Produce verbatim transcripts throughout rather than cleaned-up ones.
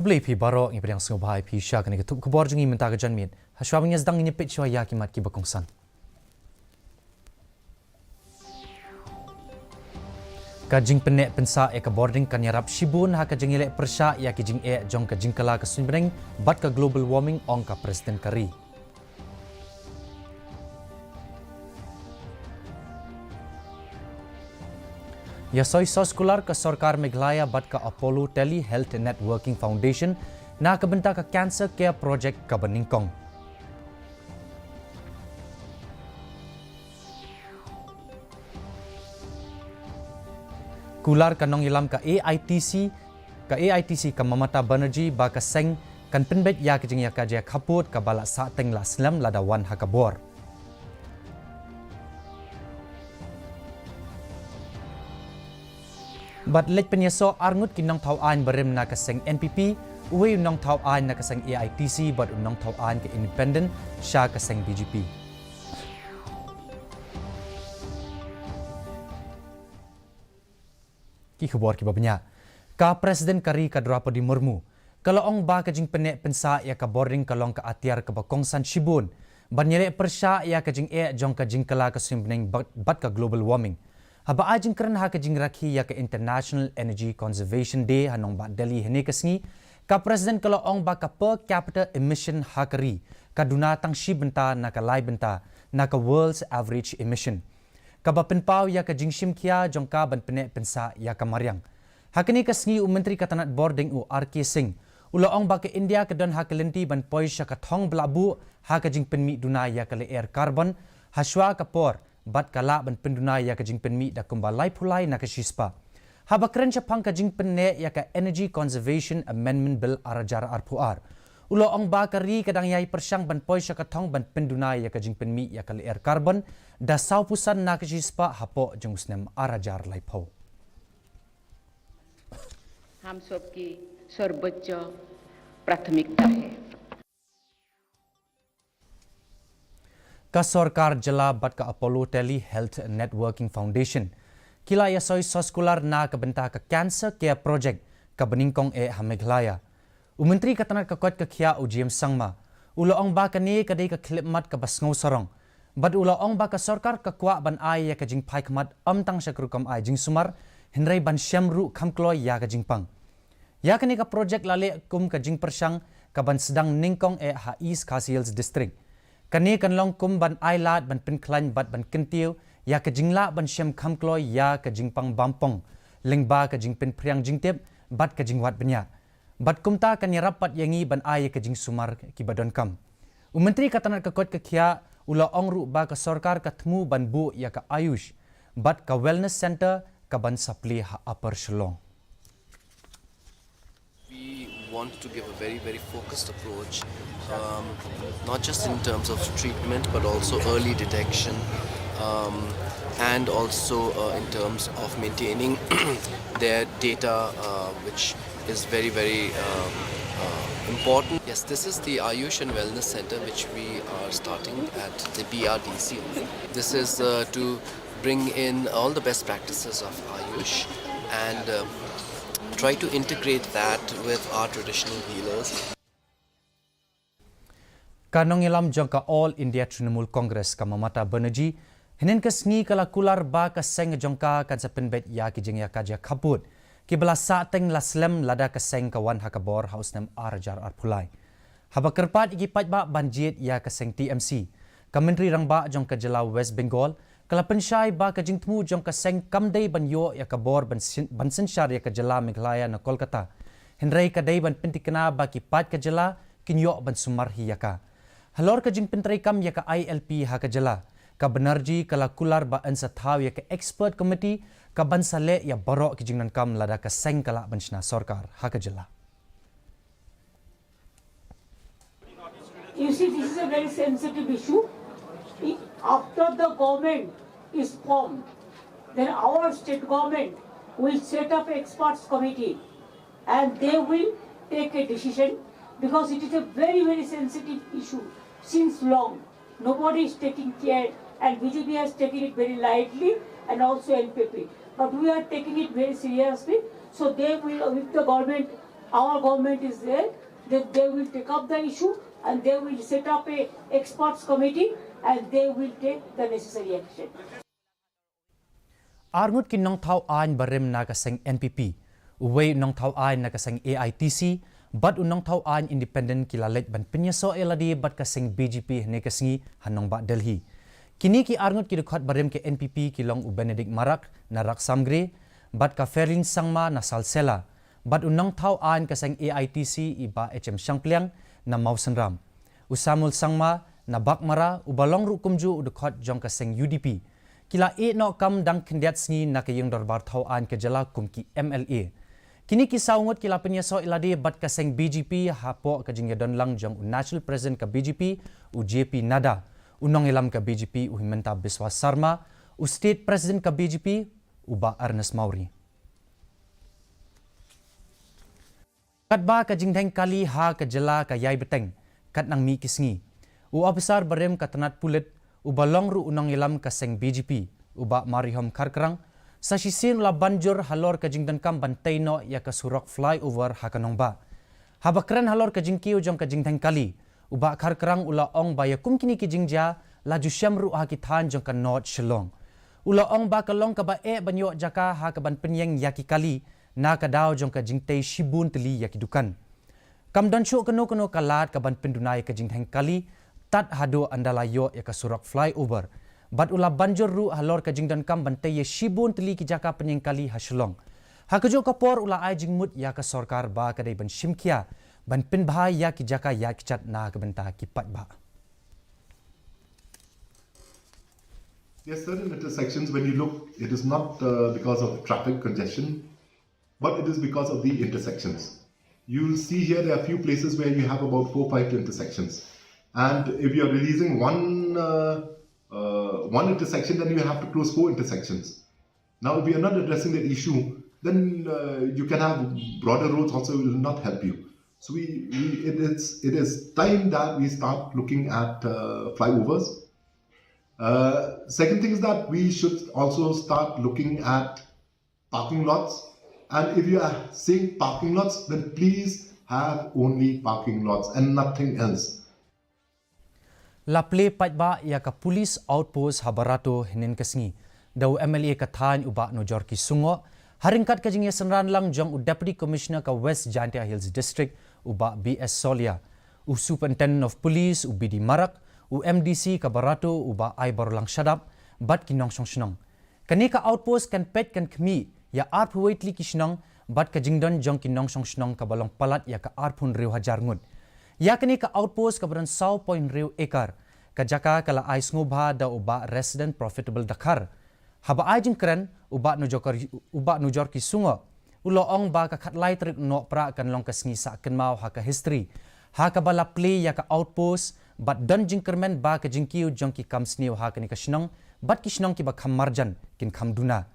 Khublei phi baroh, ngi pdiang sngewbha ïa phi sha kane ka tup khubor jong ngi mynta ka janmiet. Hashwa ban ïa sdang ngin ïa peit shuwa ïa ki mat kiba kongsan. Ka jingpynneh pynsah ïa ka bording kan ïarap shibun ha ka jingïaleh pyrshah ïa ki jingeh jong ka jingkylla ka suiñbneng bad ka global warming, ong ka President ka ri. Ïa soi soskular ka sorkar Meghalaya bad ka Apollo Tele Health Networking Foundation na ka bynta ka Cancer Care Project kaba nyngkong. Kular ka nongïalam ka A I T C, ka A I T C ka Mamata Banerjee ba ka seng kan pynbeit ïa ka jingïakajia khappud kaba la sahteng la slem lada wan ha ka bor. Bad leit pynïasoh arngut ki nongthaw aiñ barim na ka seng N P P, uwei u nongthaw aiñ na ka seng A I T C bad u nongthaw aiñ ka independent sha ka seng B J P. Ki khubor kiba bniah. Ka President ka ri ka Droupadi Murmu ka la ong ba ka jingpynneh pynsah ïa ka bording ka long ka atiar kaba kongsan shibun ban ïaleh pyrshah ïa ka jingeh jong ka jingkylla ka suiñbneng bad, bad ka global warming. Haba ai jingkren ha ka jingrakhe ïa ka International Energy Conservation Day ha nongbah Delhi hynne ka sngi, ka President ka la ong ba ka per capita emission ha ka ri ka duna tang shi bynta na ka lai bynta na ka world's average emission, kaba pynpaw ïa ka jingshimkhia jong ka ban pynneh pynsah ïa ka mariang. Ha kane ka sngi u Myntri ka tnat bording u R K Singh u la ong ba ka India ka don ha ka lynti ban poi sha ka thong ba la buh ha ka jingpynmih duna ïa ka lyer carbon hashwa ka por bad ka lah ban pynduna ïa ka jingpynmih da kumba laiphew lai na ka shispah. Haba kren shaphang ka jingpynneh ïa ka Energy Conservation Amendment Bill ar hajar arphew ar, u la ong ba ka ri ka dang ïai pyrshang ban poi sha ka thong ban pynduna ïa ka jingpynmih ïa ka lyer carbon da sawphew san na ka shispah hapoh jong u snem ar hajar laiphew. हम सबकी सर्वोच्च प्राथमिकता है। Ka sorkar jylla bad ka Apollo Tele Health Networking Foundation ki la ïasoi soskular na ka bynta ka Cancer Care Project kaba nyngkong eh ha Meghalaya. U Myntri ka tnat ka koit ka khiah u James Sangma u la ong ba kane ka dei ka khyllipmat kaba sngewsarong bad u la ong ba ka sorkar ka kwah ban ai ïa ka jingphai khmat ym tang sha ka rukom ai jingsumar hynrei ban shem ruh kham kloi ïa ka jingpang. Ïa kane ka projek la leh kum ka jingpyrshang kaban sdang nyngkong eh ha East Khasi Hills District. Kane kan long kum ban ai lad ban pynkhlaiñ bad ban kyntiew ïa ka jinglah ban shem kham kloi ïa ka jingpang bampong lyngba ka jingpynphriang jingtip bad ka jingwad bniah. Bad kumta kan ïarap pat ïa ngi ban ai ïa ka jingsumar kiba donkam. U Myntri ka tnat ka koit ka khiah u la ong ruh ba ka sorkar ka thmu ban buh ïa ka Ayush bad ka Wellness Center kaban sa plie ha Upper Shillong. We want to give a very, very focused approach, um, not just in terms of treatment, but also early detection, um, and also, uh, in terms of maintaining their data, uh, which is very, very, um, uh, important. Yes, this is the Ayush and Wellness Center, which we are starting at the B R D C. This is, uh, to bring in all the best practices of Ayush and, uh, try to integrate that with our traditional healers. Ka nongïalam jong ka All India Trinamool Congress ka Mamata Banerjee hynnin ka sngi ka la kular ba ka seng jong ka kan sa pynbeit ïa ki jingïakajia khappud kiba la sahteng la slem lada ka seng ka wan ha ka bor ha u snem ar hajar arphew lai. Haba kyrpad ïa ki paidbah ban jied ïa ka seng T M C, ka Myntri Rangbah jong ka jylla West Bengal ka la pynshai ba ka jingthmu jong ka seng kam dei ban ïoh ïa ka bor ban syn-, ban synshar ïa ka jylla Meghalaya na Kolkata, hynrei ka dei ban pyntikna ba ki paid ka jylla kin ïoh ban sumar hi ïa ka. Halor ka jingpyntreikam ïa ka I L P ha ka jylla, ka Banerjee ka la kular ba yn sa thaw ïa ka expert committee kaban sa leh ïa baroh ki jingdonkam lada ka seng ka lah ban shna sorkar ha ka jylla. You see, this is a very sensitive issue. I-, after the government is formed, then our state government will set up experts committee and they will take a decision because it is a very, very sensitive issue since long. Nobody is taking care and B J P has taken it very lightly and also N P P. But we are taking it very seriously. So they will, if the government Our government is there, that they will take up the issue and they will set up a experts committee and they will take the necessary action. Arngut ki nongthaw aiñ barim na ka seng N P P, uwei u nongthaw aiñ na ka seng A I T C, bad u nongthaw aiñ independent ki la leit ban pynïasoh ïa lade bad ka seng B J P hynne ka sngi ha nongbah Delhi. Kine ki arngut ki dkhot barim ka N P P ki long u Benedict Marak na Raksamgre, bad ka Ferlin Sangma na Salsela, bad u nongthaw aiñ ka seng A I T C i Bah H M Shangpliang na Mawsynram. U Samuel Sangma na Baghmara, uba long ruh kumjuh u dkhot jong ka seng U D P. Ki la ïeh noh kam dang khyndiat sngi na ka ïing dorbar thaw aiñ ka jylla kum ki M L A. Kine ki saw ngut ki la pynïasoh ïa lade bad ka seng B J P hapoh ka jingïadonlang jong u National President ka B J P, u J P Nadda, u nongïalam ka B J P u Himanta Biswa Sarma, u State President ka B J P, u Bah Ernest Mawrie. Katba ka jingdheng kali ha ka jylla ka ïai bteng, kat nang mih ki sngi, u ophisar barim ka tnat pulit, uba long ruh u nongïalam ka seng B J P, u Bah Marihom Kharkrang, sa shisien u la ban jur halor ka jingdonkam ban tei noh ïa ka surok flyover ha ka nongbah. Haba kren halor ka jingkiew jong ka jingdheng kali, u Bah Kharkrang u la ong ba ïa kum kine ki jingjia la ju shem ruh ha ki thaiñ jong ka North Shillong. U la ong ba ka long kaba eh ban ïoh jaka ha kaban pynïeng ïa ki kali, na ka daw jong ka jingtei shibun tylli ïa ki dukan. Kam don shuh kano kano ka lad kaban pynduna ïa ka jingdheng kali tad haduh ynda la ïoh ïa ka surok flyover. Bad u la ban jur ruh halor ka jingdonkam ban tei ïa shibun tylli ki jaka pynïeng kali ha Shillong. Ha kajuh ka por u la ai jingmut ïa ka sorkar ba ka dei ban shim khia ban pynbha ïa ki jaka ïaid kjat na ka bynta ki paidbah. There are certain intersections, when you look, it is not uh, because of traffic congestion, but it is because of the intersections. You'll see here there are a few places where you have about four, five intersections. And if you're releasing one, uh, uh, one intersection, then you have to close four intersections. Now, if we are not addressing that issue, then uh, you can have broader roads also, it will not help you. So we, we, it, is, it is time that we start looking at uh, flyovers. Uh, second thing is that we should also start looking at parking lots. And if you are saying parking lots, then please have only parking lots and nothing else. La plie paidbah ïa ka police outpost ha Barato hynnin ka sngi da u M L A ka thaiñ u Bah Nujorki Sungoh, ha ryngkat ka jingïasynran lang jong u Deputy Commissioner ka West Jaintia Hills District, u Bah B S Solia, u Superintendent of Police, u B D Marak, u M D C ka Barato, u Bah Aiborlang Shadap, bad ki nongshong shnong. Kane ka outpost kan peit kan khmih ïa arphew wei tylli ki shnong bad ka jingdon jong ki nongshong shnong kaba long palat ïa ka arphew hynriew hajar ngut. Ïa kane ka outpost kaba don saw point hynriew ekar, ka jaka ka la ai sngewbha da u Bah Resident Profitable Dkhar. Haba ai jingkren, u Bah Nujorki, u Bah Nujorki Sungoh u la ong ba ka khatlai tarik u Nohprah kan long ka sngi sah kynmaw ha ka history, ha kaba la plie ïa ka outpost bad don jingkyrmen ba ka jingkiew jong ki kam sniew ha kane ka shnong bad ki shnong kiba kham marjan kin kham duna.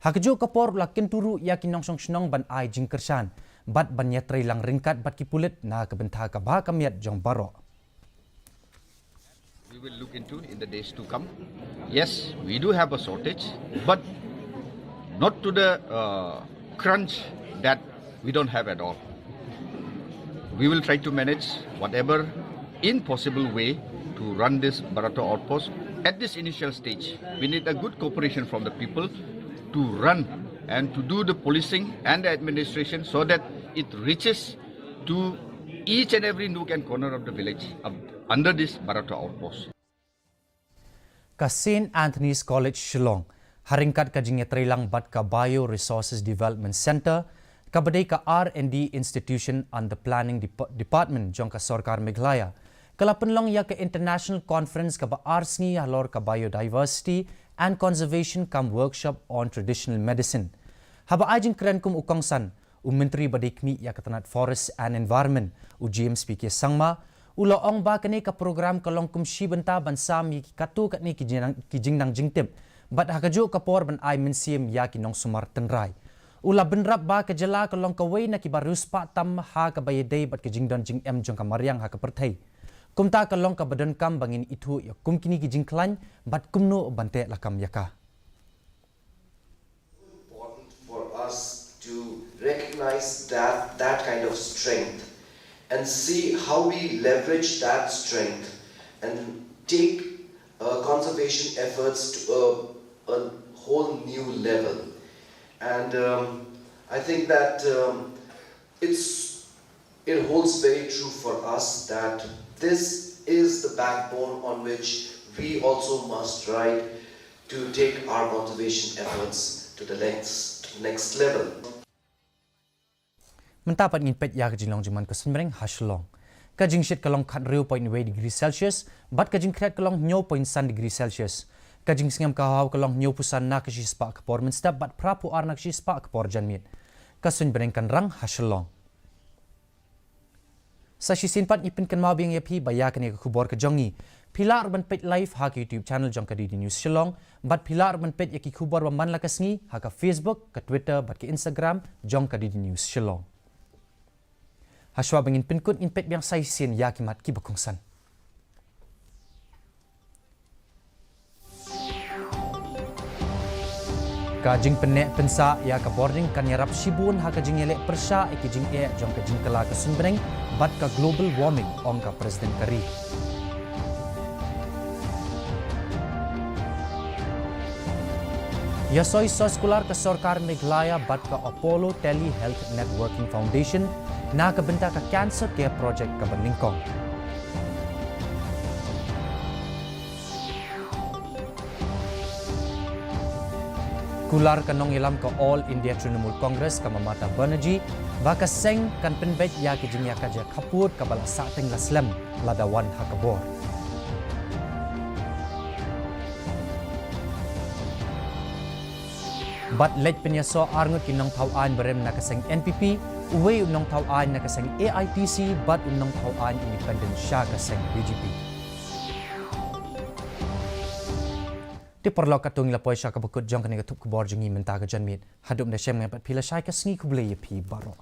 Ha kajuh ka por u la kyntu ruh ïa ki nongshong shnong ban ai jingkyrshan bad ban ïatreilang ryngkat bad ki pulit na ka bynta ka bha ka miat jong baroh. We will look into in the days to come. Yes, we do have a shortage, but not to the uh, crunch that we don't have at all. We will try to manage whatever in possible way to run this Barato outpost. At this initial stage, we need a good cooperation from the people to run and to do the policing and the administration so that it reaches to each and every nook and corner of the village under this Barato outpost. Ka Saint Anthony's College Shillong, ha ryngkat ka jingïatreilang bad ka Bio Resources Development Centre, kaba dei ka R and D institution under planning department jong ka sorkar Meghalaya, ka la pynlong ïa ka international conference kaba ar sngi halor ka biodiversity and conservation cum workshop on traditional medicine. Haba ai jingkren kum u kongsan, u Myntri ba dei khmih ïa ka tnat Forest and Environment, u James P K Sangma, u la ong ba kane ka program ka long kum shi bynta ban sam ïa ki katto katne ki jingnang jingtip bad ha kajuh ka por ban ai mynsiem ïa ki nongsumar tynrai. U la bynrap ba ka jylla ka long kawei na kiba riewspah tam ha kaba ïadei bad ka jingdon jingem jong ka mariang ha ka pyrthei. Kumta ka long kaba donkam ba ngin ithuh ïa kum kine ki jingkhlaiñ bad kumno ban teh lakam ïa ka. recognize that, that kind of strength and see how we leverage that strength and take uh, conservation efforts to a, a whole new level. And um, I think that um, it's, it holds very true for us that this is the backbone on which we also must ride to take our conservation efforts to the next, next level. Mynta pat ngin peit ïa ka jinglong jingman ka suiñbneng ha Shillong. Ka jingshit ka long khathynriew point wei degree Celsius, bad ka jingkhriat ka long hynñiew point san degree Celsius. Ka jingsngem ka hawa ka long hynñiewphew san na ka shispah ka por mynstep bad phraphew ar na ka shispah ka por janmiet. Ka suiñbneng kan rang ha Shillong. Sa shisien pat ngi pynkynmaw biang ïa phi ba ïa kane ka khubor ka jong ngi phi lah ruh ban peit live ha ka YouTube channel jong ka D D News Shillong, bad phi lah ruh ban peit ïa ki khubor ba man la ka sngi ha ka Facebook, ka Twitter bad ka Instagram jong ka D D News Shillong. Hashwa ba ngin pynkut ngin peit biang sa shisien ïa ki mat kiba kongsan. Ka jingpynneh pynsah ïa ka bording kan ïarap shibun ha ka jingïaleh pyrshah ïa ki jingeh jong ka jingkylla ka suiñbneng bad ka global warming, ong ka President ka ri. Ïasoi soskular ka sorkar Meghalaya bad ka Apollo Telehealth Networking Foundation na ka bynta ka Cancer Care Project kaba nyngkong. Kular ka nongïalam ka All India Trinamool Congress ka Mamata Banerjee ba ka seng kan pynbeit ïa ka jingïakajia khappud kaba la sahteng la slem lada wan ha ka bor. Bad leit pynïasoh arngut ki nongthaw aiñ barim na ka seng N P P, uwei u nongthaw aiñ na ka seng A I T C bad u nongthaw aiñ independent sha ka seng B J P. Te paralok, katto ngi la poi sha kaba kut jong kane ka thup khubor jong ngi mynta ka janmiet. Haduh mynta shem ngan ïa peit phi lashai, ka sngi khublei ïa phi baroh.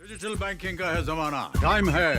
डिजिटल बैंकिंग का है जमाना। टाइम है